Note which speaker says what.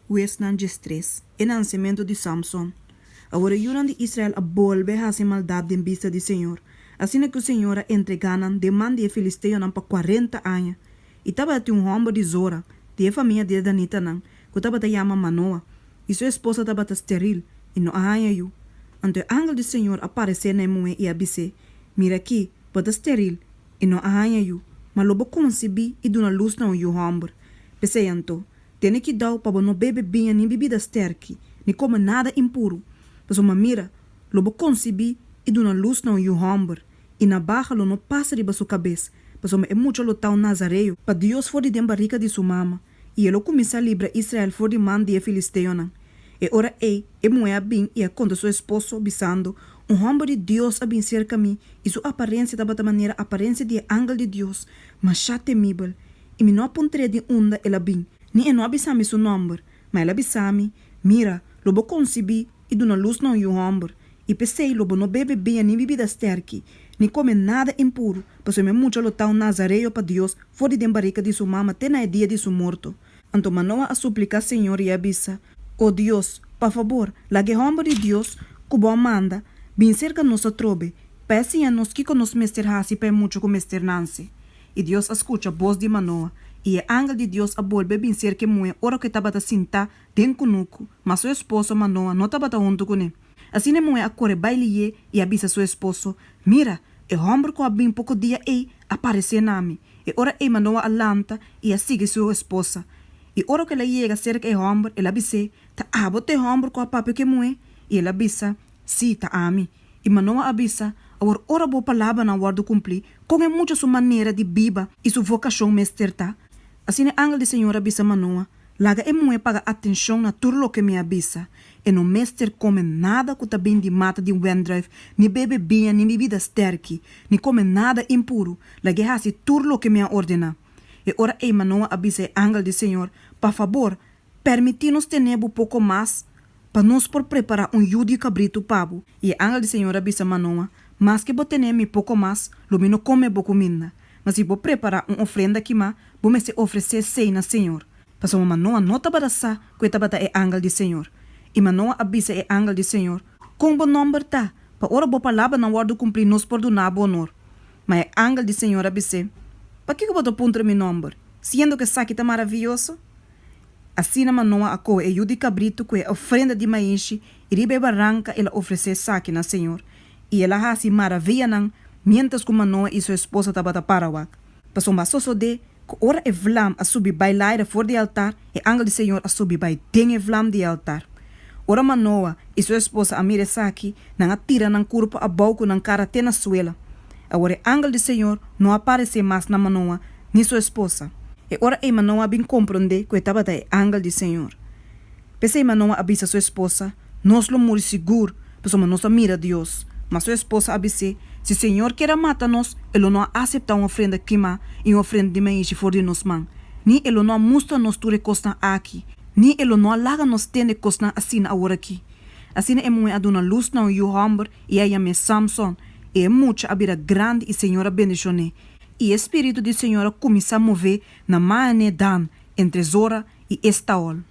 Speaker 1: Huesnan 13, E nansementu di Samson Awor e yunan di Israel a bolbe hasi maldat den bista di señor, asina ku señor a entregá nan den man di e filisteonan pa kuarenta aña. I tabatin un hòmber di Zora, di e famia di e danitanan, ku tabata yama Manoa, i su esposa tabata steril i no a haña yu. Anto e angel di señor a paresé na e muhé i a bis'é, Mira akí, bo ta steril i no a haña yu, ma lo bo konsibí i duna lus na un yu hòmber. P'esei anto, Tene kidau pa bo no bebe biña ni bibida sterki, ni kome nada impuru, pasobra mira, lo bo konsibí i duna lus na un yu hòmber, i nabaha lo no pasa riba su kabes, pasobra e mucha lo ta un nazareo pa Dios for di den barika di su mama, i e lo kuminsá libra Israel for di man di e filisteonan. E ora ei e muhé a bin i a konta su esposo, bisando, Un hòmber di Dios a bin serka mi, i su aparensia tabata manera aparensia di e angel di Dios, mashá temibel, I mi no a puntr'é di unda el a bin, ni e no a bisa mi su nòmber, ma el a bisa mi, Mira, lo bo konsibí i duna lus na un yu hòmber, i p'esei lo bo no bebe biña ni bibida stèrki, ni kome nada impuru, pasobra e mucha lo ta un nazareo pa Dios for di den barika di su mama te na e dia di su morto. Anto Manoa a supliká señor i a bisa, O Dios, pa fabor, laga e hòmber di Dios, ku bo a manda, bin serka nos atrobe, pa e siña nos kiko nos mester hasi pa e mucha ku mester nanse. I Dios a skucha bos di Manoa, i e angel di Dios a bolbe bin serka e muhé ora ku e tabata sintá den kunuku, ma su esposo Manoa no tabata huntu kuné. Asina e muhé a kore bai lihé i a bisa su esposo, Mira, e hòmber ku a bin poko dia ei a paresé na mi. E ora ei Manoa a lanta i a sigui su esposa. I ora ku el a yega serka e hòmber, el a bis'é, Ta abo ta e hòmber ku a papia ku e muhé? I el a bisa, Sí, ta ami. I Manoa a bisa, Awor ora bo palabranan wòrdu kumplí, kon e mucha su manera di biba i su vokashon mester ta? Asina e angel di señor a bisa Manoa, Laga e muhé paga atenshon na tur loke mi a bisa. E no mester kome nada ku ta bin di mata di wendrùif, ni bebe biña ni bibida stèrki, ni kome nada impuru. Lag'é hasi tur loke mi a ordená. E ora ei Manoa a bisa e angel di señor, Pa fabor, Permití nos tene bo poko mas pa nos por prepará un yu di kabritu pa bo. I e angel di Señor a bisa Manoa, Maske bo tene mi poko mas, lo mi no kome bo kuminda. Ma si bo prepará un ofrenda kimá, bo mester ofresé esei na Señor. Pasobra Manoa no tabata sa ku e tabata e angel di Señor. I Manoa a bisa e angel di Señor, Kon bo nòmber ta, pa ora bo palabranan wòrdu kumplí nos por duna bo onor? Ma e angel di Señor a bis'é, Pakiko bo ta puntra mi nòmber, siendo ku esaki ta maravioso? Asina Manoa a kohe e yu di kabritu ku e ofrenda di maishi i riba e baranka el a ofresé esaki na señor, i el a hasi maravianan miéntras ku Manoa i su esposa tabata para wak. Pasobra a sosodé ku ora e vlam a subi bai laira for di e altar, e angel di señor a subi bai den e vlam di e altar. Ora Manoa i su esposa a mira esaki, nan a tira nan kurpa abou ku nan kara te na suela. Awor e angel di señor no a paresé mas na Manoa ni su esposa. E ora ei Manoa a bin komprondé ku e tabata e angel di señor. P'esei Manoa a bisa su esposa, Nos lo muri sigur, pasobra nos a mira Dios. Ma su esposa a bis'é, Si señor kier a mata nos, e lo no a aseptá un ofrenda kimá i un ofrenda di maishi for di nos man, ni e lo no a mustra nos tur e kosnan aki, ni e lo no a laga nos tende kosnan asina aworakí. Asina e muhé a duna lus na un yu hòmber i a yam'é Samson. I e mucha a bira grandi i señor a bendishon'é. I e spiritu di señor a kuminsá mové na Mahané-Dan, entre Zora i Estaol.